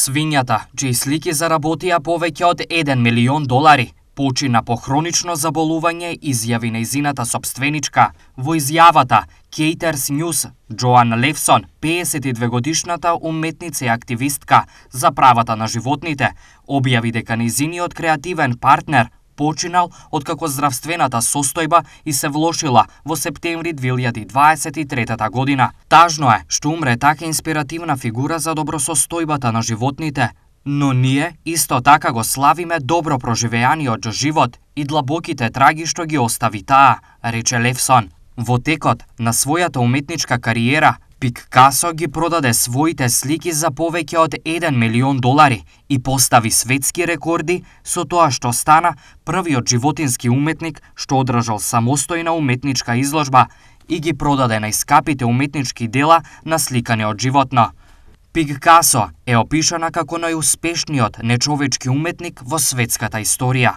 Свињата, чии слики заработија повеќе од $1 милион, почина по хронично заболување, изјави нејзината сопственичка. Во изјавата, Cater's News, Джоан Левсон, 52-годишната уметница и активистка за правата на животните, објави дека нејзиниот креативен партнер починал откако здравствената состојба и се влошила во септември 2023 година. Тажно е што умре така инспиративна фигура за добросостојбата на животните, но ние исто така го славиме добро проживеаниот живот и длабоките траги што ги остави таа, рече Левсон. Во текот на својата уметничка кариера, Пикасо ги продаде своите слики за повеќе од $1 милион и постави светски рекорди со тоа што стана првиот животински уметник што одржал самостојна уметничка изложба и ги продаде најскапите уметнички дела насликани од животно. Пикасо е опишана како најуспешниот нечовечки уметник во светската историја.